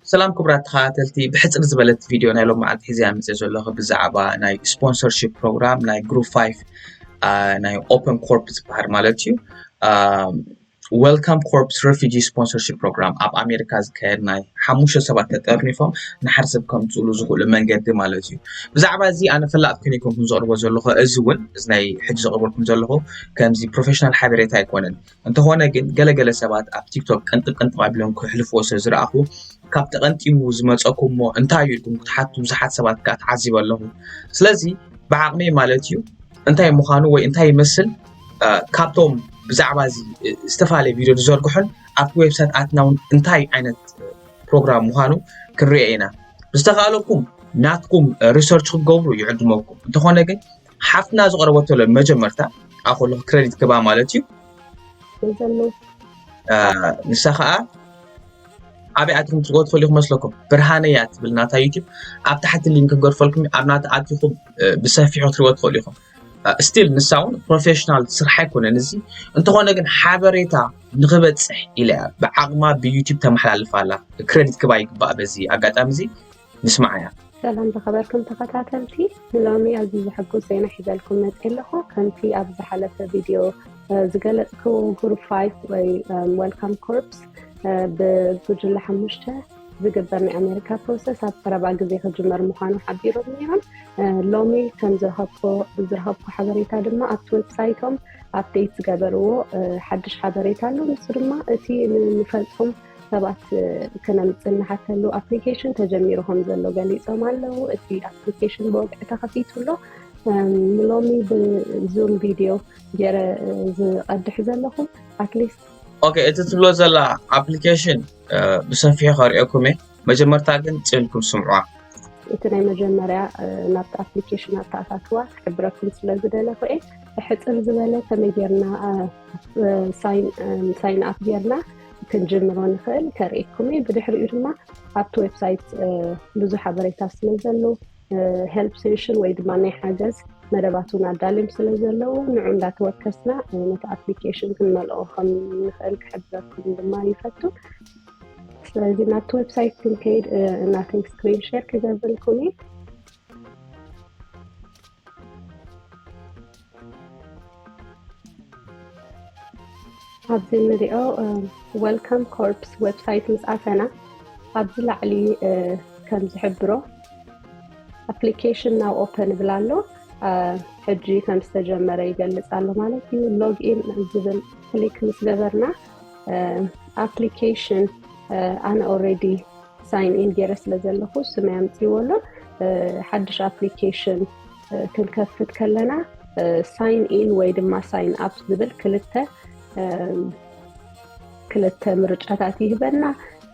ሰላም ክቡራት ተኸታተልቲ፣ ብሕፅር ዝበለት ቪድዮ ናይ ሎም መዓልቲ ሒዘ መፅእ ዘለኹ ብዛዕባ ናይ ስፖንሰርሺፕ ፕሮግራም ናይ ግሩፕ ፋይቭ ናይ ኦፕን ኮርፕ ዝበሃል ማለት እዩ። ዌልካም ኮርፕስ ሬፊጂ ስፖንሰርሺፕ ፕሮግራም ኣብ ኣሜሪካ ዝካየድ ናይ ሓሙሽተ ሰባት ተጠርኒፎም ንሓደ ሰብ ከምፅእሉ ዝኽእሉ መንገዲ ማለት እዩ። ብዛዕባ እዚ ኣነ ፈላጥ ኮነ ይኮንኩን ዘቕርቦ ዘለኹ፣ እዚ እውን እዚ ናይ ሕጂ ዘቕርበልኩም ዘለኹ ከምዚ ፕሮፌሽናል ሓበሬታ ኣይኮነን። እንተኾነ ግን ገለገለ ሰባት ኣብ ቲክቶክ ቅንጥብ ቅንጥብ ኣቢሎም ክሕልፍዎ ስለ ዝረኣኹ ካብ ተቐንጢቡ ዝመፀኩም እሞ እንታይ እዩ ኢልኩም ክትሓቱ ብዙሓት ሰባት ከዓ ተዓዚበ ኣለኹ። ስለዚ ብዓቕመይ ማለት እዩ እንታይ ምዃኑ ወይ እንታይ ይመስል ካብቶም ብዛዕባ እዚ ዝተፈላለየ ቪድዮ ዝዘርግሑን ኣብቲ ዌብሳይት ኣትና እውን እንታይ ዓይነት ፕሮግራም ምዃኑ ክንሪኦ ኢና። ብዝተኻእለኩም ናትኩም ሪሰርች ክትገብሩ ይዕድመኩም። እንተኾነ ግን ሓፍትና ዝቐረበቶ መጀመርታ ኣኮሎ ክረዲት ክባ ማለት እዩ። ዘሎ ንሳ ከዓ ኣበይ ኣትኩም ትሪእዎ ትኽእሉ ኢኹም መስለኩም። ብርሃነ እያ ትብል ናታ ዩቲብ ኣብ ታሕቲ ሊንክ ክገርፈልኩም ኣብ ናታ ኣትኹም ብሰፊሑ ክትሪእዎ ትኽእሉ ኢኹም። ስቲል ንሳ እውን ፕሮፌሽናል ስራሕ ኣይኮነን እዚ። እንተኾነ ግን ሓበሬታ ንኽበፅሕ ኢለ እያ ብዓቕማ ብዩቲብ ተመሓላልፍ ኣላ። ክረዲት ክባ ይግባእ። በዚ ኣጋጣሚ እዚ ንስማዓያ። ሰላም ዝኸበርኩም ተኸታተልቲ፣ ንሎሚ ኣዝዩ ዘሐጉስ ዜና ሒዘልኩም መፅእ ኣለኹ። ከምቲ ኣብ ዝሓለፈ ቪድዮ ዝገለፅክዎ ግሩፕ ፋይቭ ወይ ዌልካም ኮርፕስ ብጉጅለ ሓሙሽተ ዝግበር ናይ ኣሜሪካ ፕሮሰስ ኣብ ቀረባ ግዜ ክጅመር ምዃኑ ሓቢሮም ነይሮም። ሎሚ ከም ዝረኸብኩ ሓበሬታ ድማ ኣብቲ ዌብሳይቶም ኣፕዴት ዝገበርዎ ሓድሽ ሓበሬታ ኣሎ። ንሱ ድማ እቲ ንፈልጦም ሰባት ክነምፅእ እንሓተሉ ኣፕሊኬሽን ተጀሚሩ ከም ዘሎ ገሊፆም ኣለዉ። እቲ ኣፕሊኬሽን ብወግዒ ተኸፊቱ ኣሎ። ንሎሚ ብዙም ቪድዮ ገይረ ዝቐድሕ ዘለኹ ኣትሊስት ኦኬ፣ እቲ ትብሎ ዘላ ኣፕሊኬሽን ብሰፊሑ ከርእየኩም እየ። መጀመርታ ግን ፅልኩም ስምዑዋ። እቲ ናይ መጀመርያ ናብቲ ኣፕሊኬሽን ኣተኣታትዋ ክሕብረኩም ስለ ዝደለኹ እየ። ሕፅር ዝበለ ከመይ ጌርና ሳይን ኣፕ ጌርና ክንጅምሮ ንኽእል ከርእየኩም እየ። ብድሕሪኡ ድማ ኣብቲ ዌብሳይት ብዙሕ ሓበሬታ ስለ ዘሎ ሄልፕ ሴሽን ወይ ድማ ናይ ሓገዝ መደባት እውን ኣዳልዮም ስለ ዘለዉ ንዑ እንዳተወከስና ነቲ ኣፕሊኬሽን ክንመልኦ ከም ንኽእል ክሕብረኩም ድማ ይፈቱ። ስለዚ ናብቲ ዌብሳይት ክንከይድ ናተይ ስክሪን ሼር ክገብርልኩም እዩ። ኣብዚ እንሪኦ ዌልካም ኮርፕስ ዌብሳይት ምስ ኣተና ኣብዚ ላዕሊ ከም ዝሕብሮ ኣፕሊኬሽን ናው ኦፐን ይብል ኣሎ። ሕጂ ከም ዝተጀመረ ይገልፅ ኣሎ ማለት እዩ። ሎግ ኢን ዝብል ክሊክ ምስ ገበርና ኣፕሊኬሽን ኣነ ኦልሬዲ ሳይን ኢን ገይረ ስለ ዘለኹ ስመይ ኣምፅእዎ ኣሎ። ሓድሽ ኣፕሊኬሽን ክንከፍት ከለና ሳይን ኢን ወይ ድማ ሳይን ኣፕ ዝብል ክልተ ክልተ ምርጫታት ይህበና።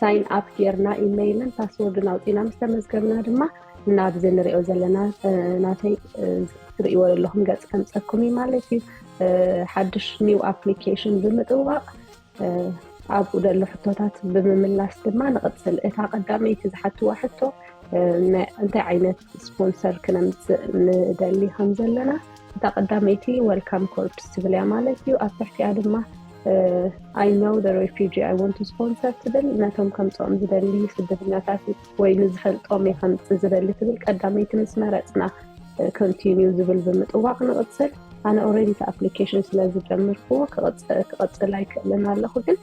ሳይን ኣፕ ጌርና ኢሜይልን ፓስወርድን ኣውፂና ምስ ተመዝገብና ድማ ናብዚ ንሪኦ ዘለና ናተይ ትርእይዎ ዘለኹም ገፅ ከምፀኩም እዩ ማለት እዩ። ሓድሽ ኒው ኣፕሊኬሽን ብምጥዋቕ ኣብኡ ዘሎ ሕቶታት ብምምላስ ድማ ንቕፅል። እታ ቀዳመይቲ ዝሓትዋ ሕቶ እንታይ ዓይነት ስፖንሰር ክነምፅእ ንደሊ ከም ዘለና እታ ቀዳመይቲ ዌልካም ኮርፕስ ትብል እያ ማለት እዩ። ኣብ ትሕቲኣ ድማ I know the refugee I want to sponsor ትብል ነቶም ከምፅኦም ዝደሊ ስደተኛታት ወይ ንዝፈልጦም እየ ከምፅእ ዝደሊ ትብል ቀዳመይቲ ምስ መረፅና ኮንቲኒው ዝብል ብምጥዋቕ ንቕፅል። ኣነ ኦልሬዲ እቲ ኣፕሊኬሽን ስለ ዝጀምርክዎ ክቕፅል ኣይክእልን ኣለኹ፣ ግን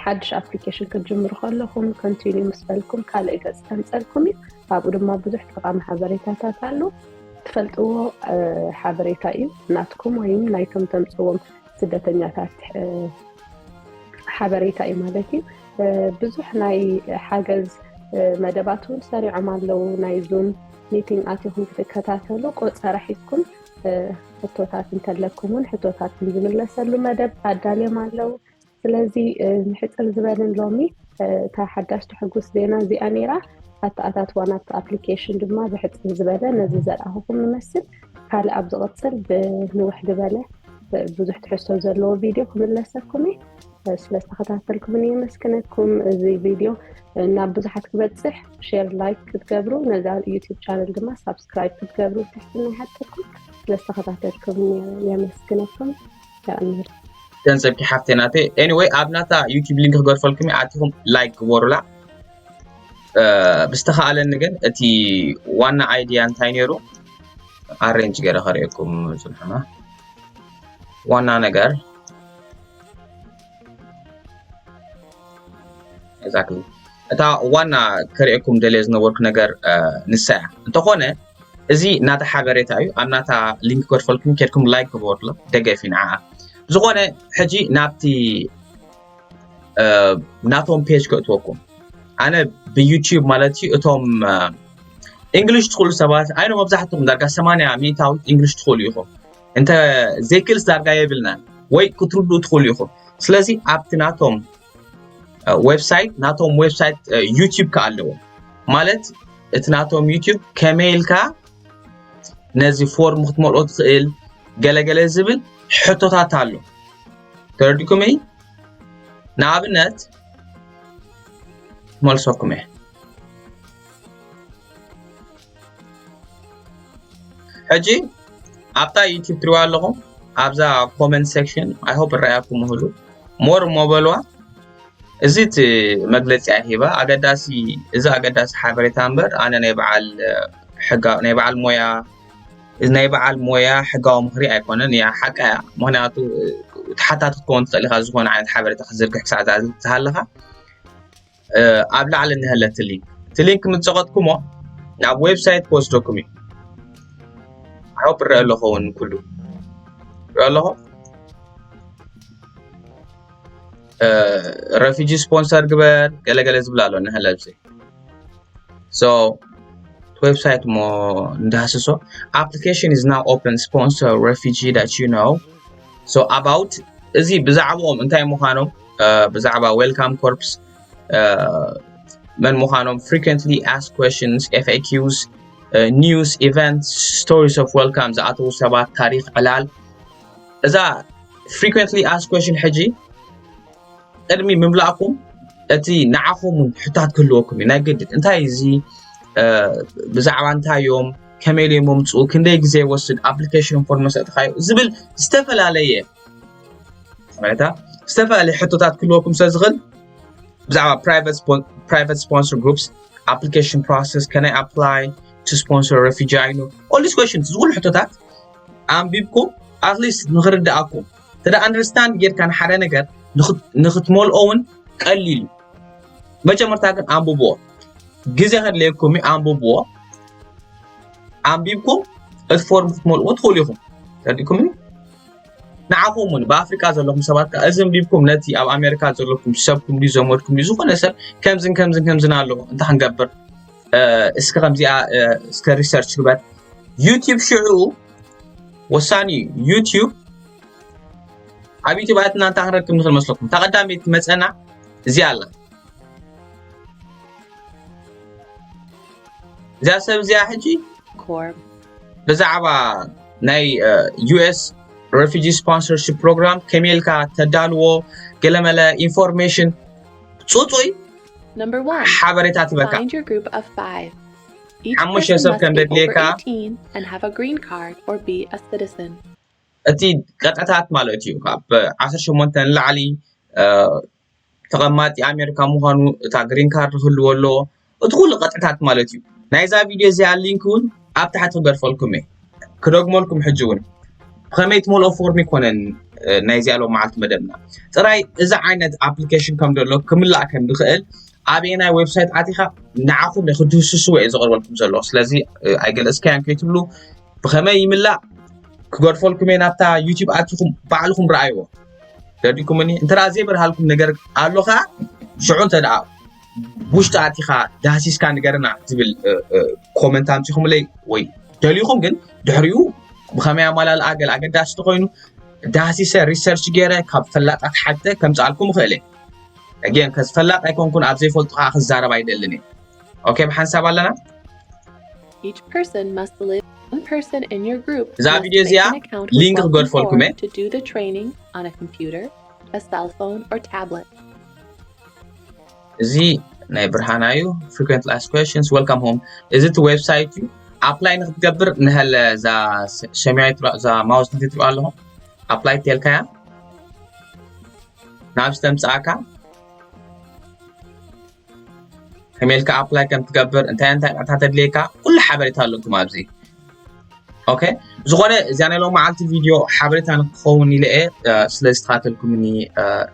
ሓድሽ ኣፕሊኬሽን ክትጅምሩ ከለኹም ኮንቲኒው ምስ በልኩም ካልእ ገፅ ከምፀልኩም እዩ። ኣብኡ ድማ ብዙሕ ጠቓሚ ሓበሬታታት ኣሎ። ትፈልጥዎ ሓበሬታ እዩ ናትኩም ወይም ናይቶም ተምፅዎም ስደተኛታት ሓበሬታ እዩ ማለት እዩ። ብዙሕ ናይ ሓገዝ መደባት እውን ሰሪዖም ኣለዉ። ናይ ዙም ሚቲንግ ኣቲኹም ክትከታተሉ ቆፀራ ሒዝኩም ሕቶታት እንተለኩም እውን ሕቶታትኩም ዝምለሰሉ መደብ ኣዳልዮም ኣለዉ። ስለዚ ንሕፅር ዝበልን ሎሚ እታ ሓዳሽ ተሐጉስ ዜና እዚኣ ነይራ። ኣተኣታትዋ ናብቲ ኣፕሊኬሽን ድማ ብሕፅር ዝበለ ነዚ ዘርኣኹኹም ይመስል። ካልእ ኣብ ዝቕፅል ብንውሕ ዝበለ ብዙሕ ትሕዝቶ ዘለዎ ቪድዮ ክምለሰኩም እየ። ስለዝተኸታተልኩምኒ የመስግነኩም። እዚ ቪድዮ ናብ ብዙሓት ክበፅሕ ሼር፣ ላይክ ክትገብሩ ነዛ ዩቲብ ቻነል ድማ ሳብስክራይብ ክትገብሩ ትሕትና ይሓተኩም። ስለዝተኸታተልኩምኒ የመስግነኩም። የቐንር ገንዘብኪ ሓፍቴ ናተይ። ኤኒወይ ኣብ ናታ ዩቲብ ሊንክ ክገርፈልኩም እዩ፣ ኣቲኹም ላይክ ግበሩላ። ብዝተኻእለኒ ግን እቲ ዋና idea እንታይ ነይሩ ኣሬንጅ ገይረ ከርእየኩም ዝንሕና ዋና ነገር exactly እታ ዋና ከርእየኩም ደልየ ዝነበርኩ ነገር ንሳ እያ። እንተኾነ እዚ ናታ ሓበሬታ እዩ። ኣብ ናታ ሊንክ ክገድፈልኩም ከድኩም ላይክ ክበርሎ ደገፊ ንዓ። ዝኾነ ሕጂ ናብቲ ናቶም ፔጅ ከእትወኩም ኣነ ብዩቲዩብ ማለት እዩ እቶም እንግሊሽ ትኽእሉ ሰባት ኣይኖ መብዛሕትኹም ዳርጋ ሰማንያ ሚእታዊት እንግሊሽ ትኽእሉ ኢኹም። እንተ ዘይክእልስ ዳርጋ የብልናን ወይ ክትርድኡ ትኽእሉ ኢኹም። ስለዚ ኣብቲ ናቶም ዌብሳይት ናቶም ዌብሳይት ዩቲዩብ ከ ኣለዎ ማለት እቲ ናቶም ዩቲዩብ ከመይ ኢልካ ነዚ ፎርም ክትመልኦ ትኽእል ገለገለ ዝብል ሕቶታት ኣሎ። ተረዲኩም እይ ንኣብነት መልሰኩም እየ። ሕጂ ኣብታ ዩቲብ ትሪዋ ኣለኹም ኣብዛ ኮመንት ሴክሽን ኣይሆፕ እረኣያኩም ምህሉ ሞር እሞ በልዋ። እዚ እቲ መግለፂ ሂባ ኣገዳሲ እዚ ኣገዳሲ ሓበሬታ እምበር ኣነ ናይ በዓል ሕጋ ናይ በዓል ሞያ ናይ በዓል ሞያ ሕጋዊ ምኽሪ ኣይኮነን እያ ሓቃ እያ። ምክንያቱ ተሓታቲ ክትከውን ትኽእል ኢኻ ዝኾነ ዓይነት ሓበሬታ ክትዝርግሕ ክሳዕ ዝሃለኻ ኣብ ላዕሊ እንሀለ እቲ ሊንክ እቲ ሊንክ ምስ ፀቐጥኩሞ ናብ ዌብሳይት ክወስደኩም እዩ። ኣው እረአ ኣለኹ እውን ኩሉ እረአ ኣለኹ ረፊጂ ስፖንሰር ግበር ገለገለ ዝብል ኣሎ እንሀለ ኣብዚ so website mo እንዳስሶ application is now open sponsor refugee that you know so about እዚ ብዛዕባኦም እንታይ ምዃኖም ብዛዕባ welcome corps መን ምዃኖም frequently asked questions FAQs news events stories of welcome ዝኣተዉ ሰባት ታሪኽ ዕላል እዛ frequently asked question ሕጂ ቅድሚ ምምላእኩም እቲ ንዓኹም እውን ሕታት ክህልወኩም እዩ ናይ ግድን እንታይ እዚ ብዛዕባ እንታይ እዮም ከመይ ኢሎም መምፅኡ ክንደይ ግዜ ይወስድ application form መሰጥካዮ ዝብል ዝተፈላለየ ማለት ዝተፈላለየ ሕቶታት ክህልወኩም ስለ ዝኽእል ብዛዕባ private sponsor groups application process can I apply to sponsor refugee I know all these questions ዝኩሉ ሕቶታት ኣንቢብኩም at least ንኽርድኣኩም እንተ understand ጌርካ ንሓደ ነገር ንኽትመልኦ እውን ቀሊል እዩ መጀመርታ ግን ኣንብብዎ ግዜ ከድለየኩም እዩ ኣንብብዎ ኣንቢብኩም እቲ ፎርም ክትመልእዎ ትኽእሉ ኢኹም ተረዲእኩም እዩ ንዓኹም እውን ብኣፍሪቃ ዘለኹም ሰባት ከዓ እዚ ኣንቢብኩም ነቲ ኣብ ኣሜሪካ ዘለኩም ሰብኩም ድዩ ዘመድኩም ድዩ ዝኾነ ሰብ ከምዝን ከምዝን ከምዝን ኣለዎ እንታይ ክንገብር እስከ ከምዚኣ እስከ research ግበር ዩቲብ ሽዑ ወሳኒ እዩ ዩቲብ ኣብ ዩቲብ ኣትና እንታይ ክንረክብ ንኽእል መስለኩም እታ ቀዳመይቲ ትመፀና እዚኣ ኣላ እዚኣ ሰብ እዚኣ ሕጂ ብዛዕባ ናይ US refugee sponsorship program ከመይ ኢልካ ተዳልዎ ገለመለ information ፅፁይ ሓበሬታ ትበካ ሓሙሽተ ሰብ ከም ደድልየካ እቲ ቀጥዕታት ማለት እዩ ካብ ዓሰርተ ሸሞንተ ንላዕሊ ተቐማጢ ኣሜሪካ ምዃኑ እታ ግሪን ካርድ ክህልዎ ኣለዎ እቲ ኩሉ ቀጥዕታት ማለት እዩ ናይዛ ቪድዮ እዚኣ ሊንክ እውን ኣብ ታሕቲ ክገድፈልኩም እየ ክደግመልኩም ሕጂ እውን ብኸመይ ትመልኦ ፎርም ይኮነን ናይዚኣ ሎም መዓልቲ መደብና ጥራይ እዚ ዓይነት ኣፕሊኬሽን ከም ዘሎ ክምላእ ከም ዝኽእል ኣበየናይ ዌብሳይት ኣቲኻ ንዓኹም ክትድህስስዎ እየ ዘቕርበልኩም ዘለኹ ስለዚ ኣይገለፅካያን ከይትብሉ ብኸመይ ይምላእ ክገድፈልኩም እየ ናብታ ዩቲብ ኣቲኹም ባዕልኹም ረኣይዎ ተረዲእኩምኒ እንተ ዘይበርሃልኩም ነገር ኣሎ ከዓ ሽዑ እንተ ውሽጢ ኣቲኻ ዳህሲስካ ንገርና ዝብል ኮመንት ኣምፂኹምለይ ወይ ደሊኹም ግን ድሕሪኡ ብኸመይ ኣማላልኣ ገለ ኣገዳሲ ተኮይኑ ዳህሲሰ ሪሰርች ገይረ ካብ ፈላጣት ሓተ ከምፅኣልኩም ይኽእል እየ ግን ከዚ ፈላጥ ኣይኮንኩን ኣብ ዘይፈልጡ ከዓ ክዛረብ ኣይደልን እየ ኦኬ ብሓንሳብ ኣለና Each person must live one person in your group እዛ ቪድዮ እዚኣ ሊንክ ክገድፈልኩም እየ to do the training on a computer, a cell phone or tablet. እዚ ናይ ብርሃና እዩ frequently asked questions welcome home እዚ እቲ ዌብሳይት እዩ ኣፕላይ ንክትገብር ንሀለ እዛ ሰማያዊት እዛ ማውስ ንክትሪኦ ኣለኹ ኣፕላይ ተልካያ ናብ ዝተምፅኣካ ከመይ ኢልካ ኣፕላይ ከም ትገብር እንታይ እንታይ ንዕታት ኣድልየካ ኩሉ ሓበሬታ ኣለኩም ኣብዚ። ኦኬ፣ ዝኾነ እዚኣ ናይ ሎም መዓልቲ ቪድዮ ሓበሬታ ንክኸውን ኢለ እየ። ስለዚ ተኻተልኩምኒ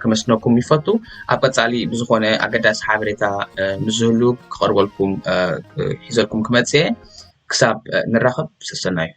ከመስነኩም ይፈቱ። ኣብ ቀፃሊ ብዝኾነ ኣገዳሲ ሓበሬታ ምስ ዝህሉ ክቐርበልኩም ሒዘልኩም ክመፅእ እየ። ክሳብ ንራኸብ ሰሰናዩ።